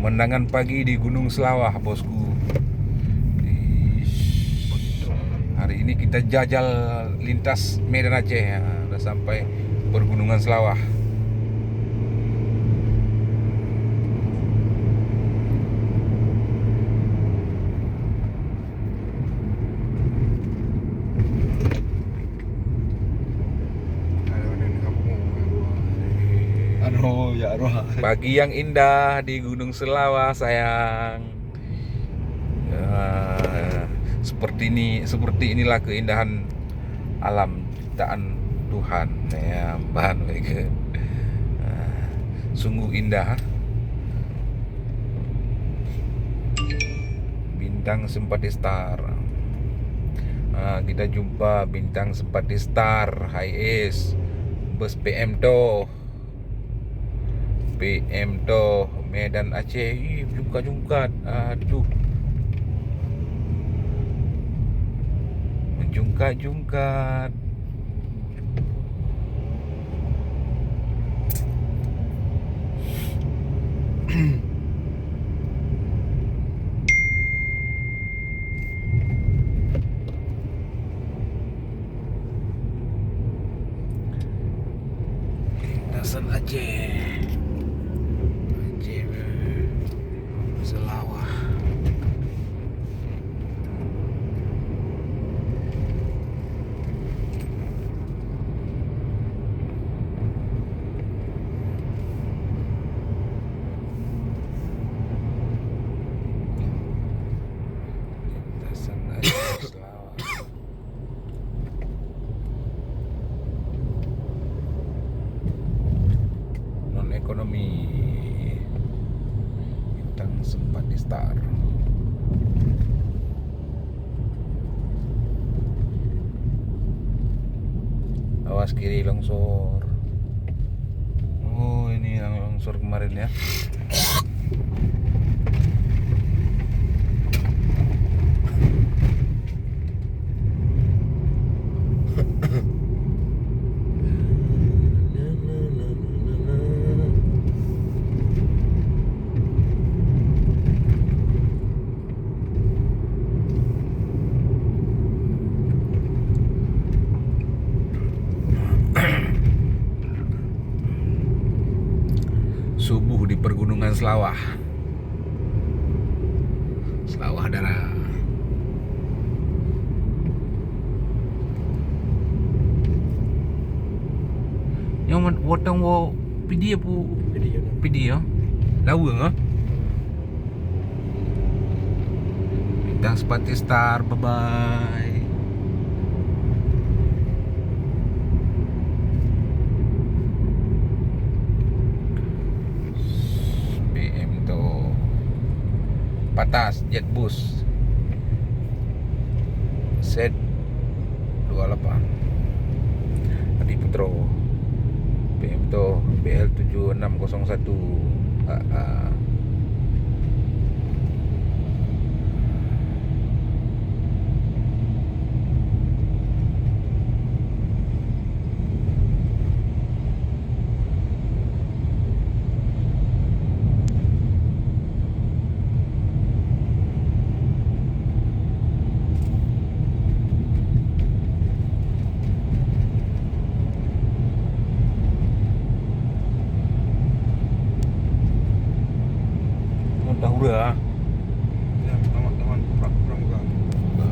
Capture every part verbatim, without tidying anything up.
Pemandangan pagi di Gunung Selawah, bosku. Ish. Hari ini kita jajal lintas Medan Aceh. Ha, udah sampai Pergunungan Selawah. Aduh, ya Allah. Pagi yang indah di Gunung Selawah, sayang. Ya, seperti ini, seperti inilah keindahan alam ciptaan Tuhan. Ya, bahan mereka. Ah, sungguh indah. Bintang Simpati Star. Ah, kita jumpa Bintang Simpati Star, Hi Ace, bus P M toh. P M toh, Medan Aceh. Ih, jungkat-jungkat. Aduh. Menjungkat-jungkat. Lintasan Aceh. Aceh. Selawah. Lintasan Aceh Selawah. Non ekonomi. Bintang Simpati Star. Awas kiri longsor. Oh, ini yang longsor kemarin ya. Subuh di Pergunungan Selawah. Selawah Dara. Nyoe watang woe pidi apa? Pidi, ya. Pidi, ya. Laweueng, ah. Bintang Simpati Star, bye bye. P M toh. Patas, Jetbus. Set dua lapan. Adi Putra. P M toh, B L tujuh enam kosong satu. Ah, ah. Tahura. Ya, taman-taman pra-, pramuka. Pramuka.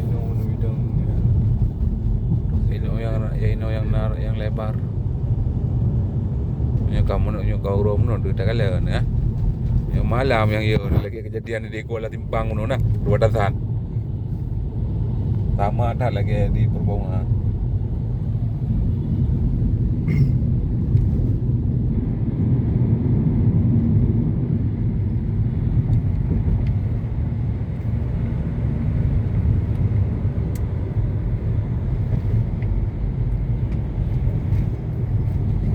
Inoe, inoe bidang, ya. Inoe nyang, ya, inoe nyang nar-, nyang lebar. Nyoe ka meunoe, nyoe ka uroe meunoe, deuh takalon, ya. Nyoe malam nyang yo, lagèe kejadian di Kuala Timpang meunoe nah, perbatasan. Sama that lagèe di Perbawa.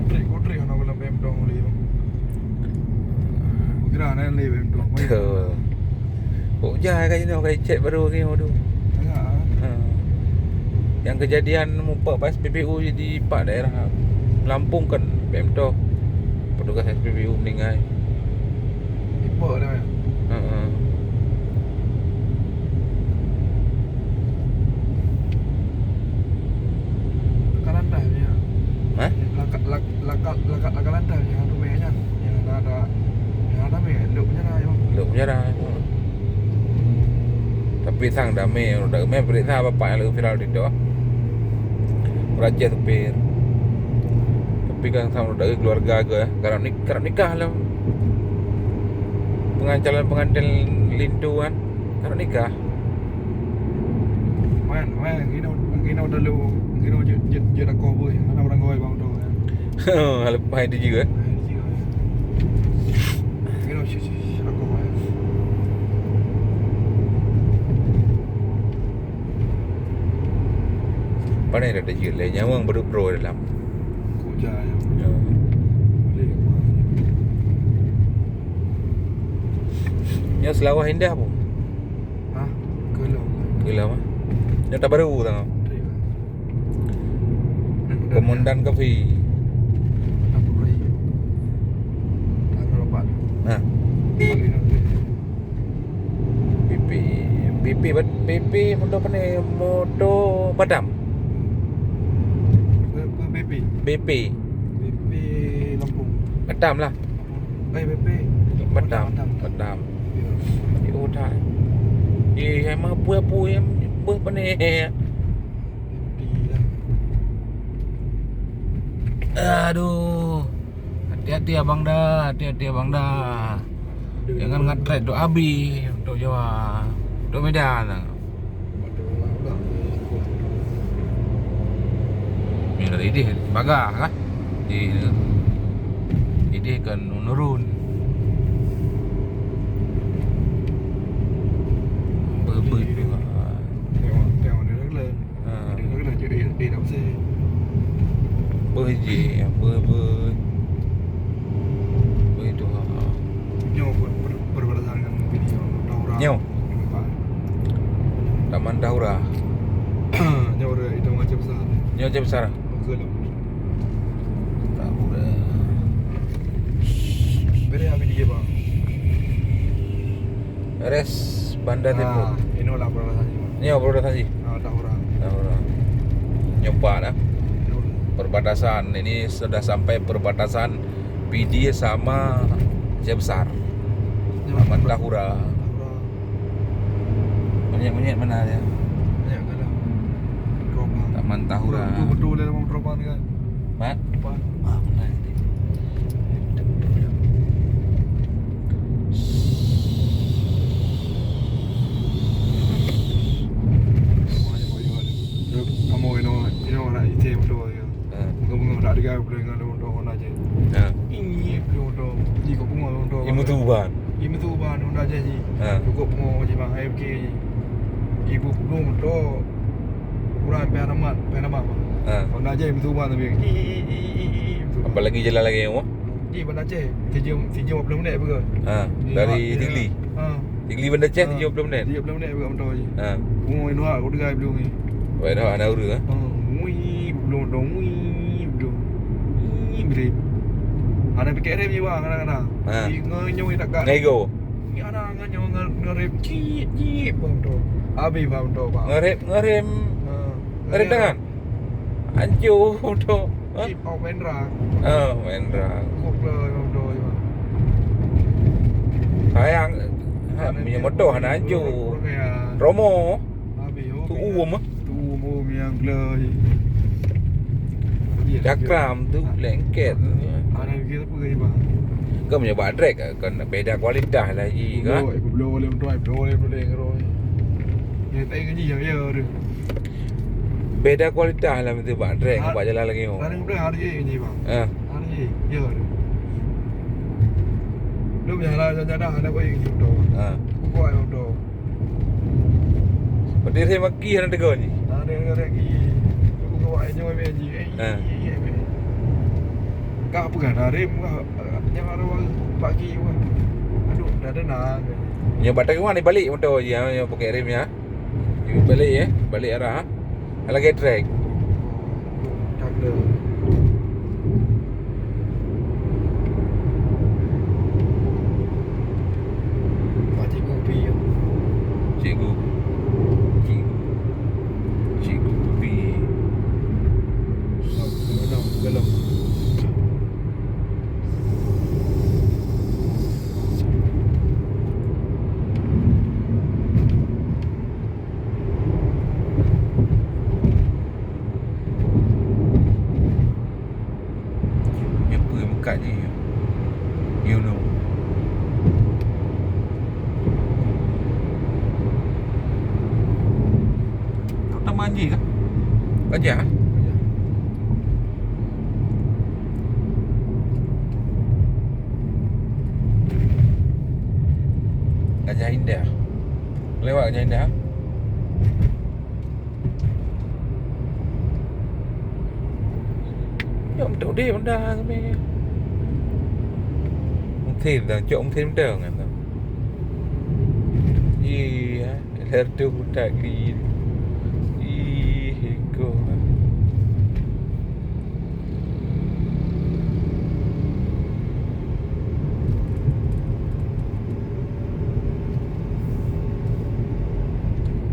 Kutrik, kutrik hana guna bem dong lé, bang. Kukira hana lé bem dong. Betul. Kok jah ka jinoe, ka cek baru ke tu. Ya. Ha. Yang kejadian mupak pas S P B U di empat daerah Lampung kan, bem toh. Petugas S P B U meninggal. Apa namanya? Heeh. Kalantas ni. Hah? Laka-, lak-, laka-, laka-, laka lantas ni, hatu meh nyan. Yang ada, ada, yang ada meh, lok penjara je, Bang. Lok penjara. Tapi sang damé, udah meh periksa bapak yang lagi viral di tu. Raja supir. Tapi kan sang udah keluarga ke, karena ni, karena nikah lah. Pengancalan pengantin lintu kan, karena nikah. Wan, wan, gino, gino dalu, gino jeuet, jeuet, jeuet akoh beuh, hana urang gawai bang tu, ya. Lepai tu juga. Hai, dia juga, ya. Gino, shi, shi, shi, akoh, ya. Pandai dah jeuet lé, nyawang beudôh droe dalam. Kuja, ya. Ya. Boleh, wah. Ya, Seulawah Indah pun. Hah? Keu lom. Keu lom, ah. Nyata baru tengok. Komandan Kafi. Ha. P P. P P bat-, P P moto apa ni? Moto Batam. P P. B P. B P Lampung. Batam lah. Eh, B P. Batam, Batam. Batam. Ya. Di otak. Eh, hai mah apui-apui, beuh pané. Empty lah. Aduh. Hati-hati abang dah, hati-hati abang dah. Jangan ngetrek duk Abi, untuk Jawa, untuk Medan. Ni dari idéh bagah kah? Di idéh kan menurun. Bebet tu. Tengok, tengok dia dah. Ha. Dia dah kena jadi, dia dah mesti. Beuh ji, beuh, beuh. Beuh itu, ha, ha. Nyoe per-, per-, perbatasan dengan bini nyoe, Tahura. Nyoe? Nampak. Taman Tahura. Nyoe udah itu macam besar. Nyoe macam besar? Betul. Tahura. Beri habis dia, bang. Res Banda Timur. Ah, inoe lah perbatasan. Nyoe perbatasan jih. Ah, Tahura. Tahura. Nyoe pat dah. Betul. Perbatasan ini sudah sampai perbatasan Pidie sama Aceh Besar. Nyoe Taman Tahura. Tahura. Monyet-monyet mana dia? Monyet ke dah? Teropong. Taman Tahura. Betul, betul, betul, betul, teropong ni kan. Mat? Apa? Ah, benar. Kamu inoe, inoe nak isi motor je. Ha. Bunga-bunga tak ada, boleh dengan motor Honda je. Ha. Ini motor, ini kok bunga motor. Ini motor ban. Ini motor ban Honda je. Ha. Cukup bunga je bang, F K. Ibu motor. Ukuran payah namat, payah namat, bang. Ha. Honda Jazz meutuba tapi. Apalagi jalan lagi, Mak? Di Banda Aceh, tujuh, tujuh puluh minit apa ke? Ha, dari Tigli. Ha. Tigli Banda Aceh tujuh puluh minit. Tujuh puluh minit apa ke motor je. Ha. Oh, ini aku dengar belum ni. Wah, dah ada urus, ha? Ha, wih, belum dong, wih, belum. Wih, belum. Ada pakai rem je, bang, kadang-kadang. Ha. Di ngenyong tak kat. Ngego. Ni ada ngenyong nge-, ngerem, cit, cit, bang tu. Habis, bang tu, bang. Ngerem, ngerem. Ha. Ngerem tangan? Hancur tu. Ha? Cit, oh, main drag. Ha, main drag. Kok lah, bang tu, bang. Sayang, ha, punya motor hana hancur. Kurang ya. Romo. Habis, oh. Tu um, ah. Tu um, oh, yang gelai. Cakram tu, lengket. Ada lagi apa lagi, bang? Kau punya bak drag, kan beda kualitas lah, ji, kan? Blow, eh, blow oleh motor, blow oleh, blow oleh, blow oleh. Ya, tak ingat ji, ya, ya, ada. Beda kualitas lah mesti bak drag, ha, bak jalan lagi, oh. Ada yang ada je ni, bang. Ah. Ada je, ya, ada. Lu punya lah, jadah, ada kau yang gitu. Ah. Buka yang tu. Berarti saya maki yang tegur ni. Ada yang lagi. Aku bawa yang nyawa ni, eh, eh, eh, eh. Kau apa kan, ada rem kau? Yang ada orang pagi, wah. Aduh, dah ada nak. Yang batang rumah ni balik motor je, yang pakai rem ya. Balik, eh, balik arah, ha? Lagi trek. Tak ada. Kat jih. You know. Kau taman jih kah? Gajah? Gajah Indah. Lewat Gajah Indah. Nyoe meuteudeh benda kami. Mungkin dah cok mungkin benda kan tu. Iya, ler tu tak di. Ih, iko.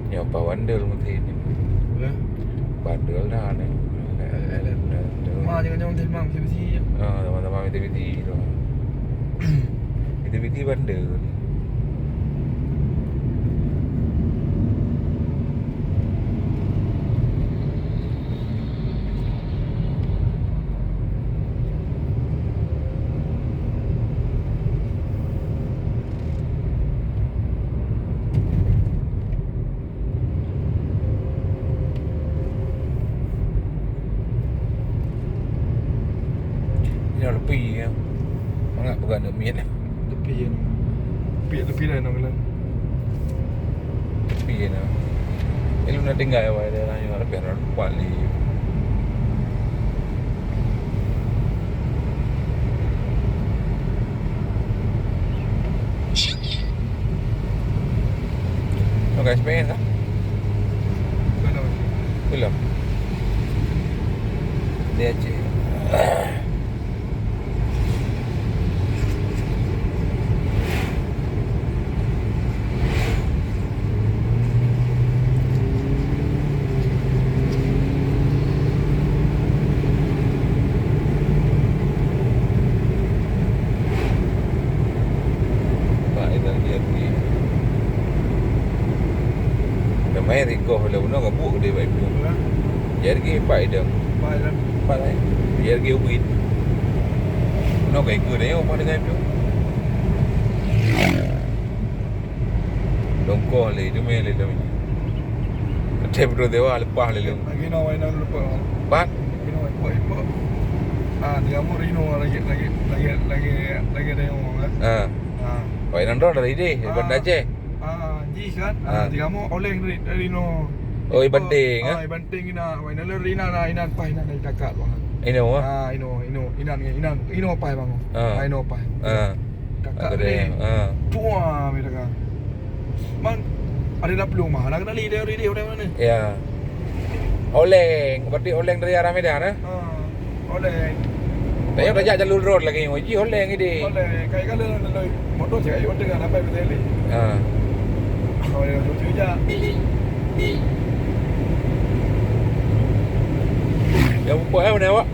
Nyoe pa bandel meuti ni. Ya. Bandel dah ni. Ma jangan jangan terima mesti besi je. Ah, teman-teman mesti besi tu. Mesti besi bandel. Inoe leupie ya. Mangat peugah aneuk miet. Leupie ya. Leupie, leupie dah inoe keunan. Leupie ya. Eh, lôn na tinggai awai dia nanya leupie dah lupa li. Oke, sebenarnya. Belum. Dia cek. Pak, itu dia pergi. Memang rikoh le bunoe ka buk dia baik tu. Jadi ke pak idang. Pak idang. Pak lain. Jadi ke ubit. Bunoe ka ikut dia, apa dengan tu? Longkong le, itu main le tu. Ada betul dewa lepas le lu. Lagi no wai no lepas. Pat? Lagi no wai lepas. Ah, dia mau rino lagi, lagi, lagi, lagi, lagi ada yang orang kan. Ah. Ah. Wai nang dah dari deh, ah. Banda Aceh. Ah, jih kan. Ah, ah. Dia mau oleh dari, dari no. Oh, ibanting, ah, ah? Ibanting ina, wai no rina na inan pah inan dari takat wah. Ino, ah? Ah, ino, ino, inan, inan, ino pah bang. Ah. Ah, ino pah. Ah. Kakak ni. Ha. Tua mereka. Mang ada dah peluang mah. Nak kenali dia, dia, dia, dia mana? Ya. Oleng, berarti Oleng dari arah Medan, eh? Ha. Oleng. Tapi dah jak jalur road lagi, uji Oleng ini. Oleng, kayak kalau lalu motor cakap, "Ayo, tengah nampak betul ni." Ha. Oh, ya, cucu je. Ya, buat apa ni awak?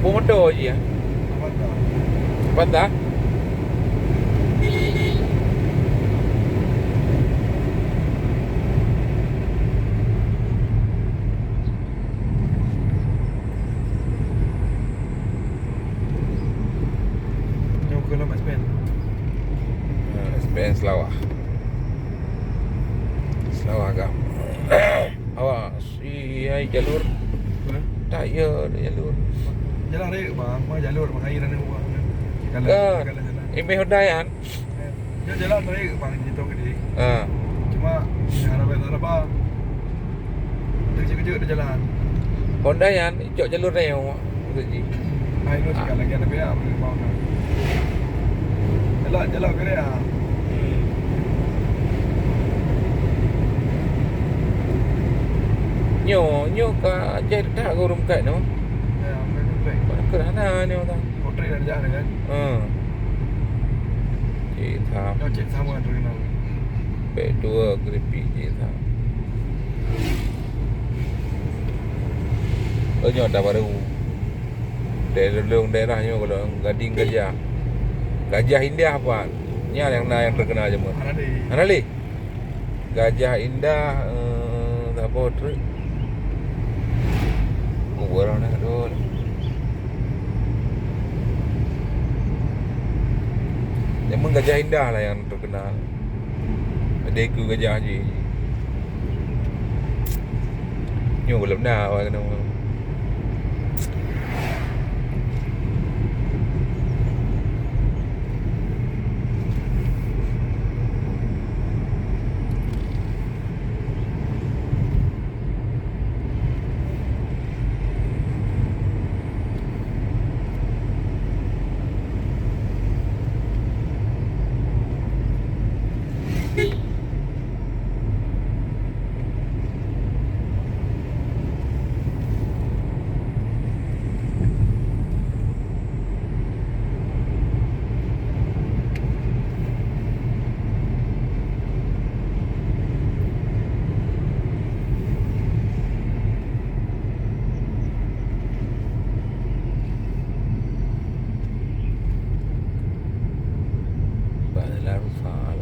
Peue moto jih, ya? Avanza. Avanza? Nyoe keuh lom S P N. Ha, S P N Seulawah. Seulawah agam. Awas, ih, hai jalur. Hah? Tak ya, jalur. Jalan raya, bang. Mana jalur, bang? Air ada, bang. Jalan, kan? Jalan, jalan. Imeh Honda, kan? Eh, dia jalan raya, bang, di Tong Gede. Ha. Cuma, ya, ada, ada, ada, bang. Kejap-kejap ada jalan. Honda, kan? Cok jalur raya, Mak. Maksud jih. Hai, lu cakap lagi anak dia, boleh bawa kan? Jalan, jalan ke dia? Hmm. Nyoe, nyoe ka jai that ke ureueng kat nyoe? Ya, main komplek. Pada keuh hana nyoe tah. Kontrak dah jalan kan? Ha. Cik Sam. Nyoe Cik Sam kan terkenal. Bek dua keripik Cik Sam. Oh, nyoe dah baru. Daerah lôn daerah nyoe kalau Gading Gajah. Gajah Indah apa? Nyan nyang na nyang terkenal cuma. Hana lé. Hana lé? Gajah Indah, eh, saboh treuk. Kubur mana? Gajah Indah lah nyang terkenal. Ada ikeu gajah jih. Nyoe gohlom na awai keunoe. Bak jalan rusak.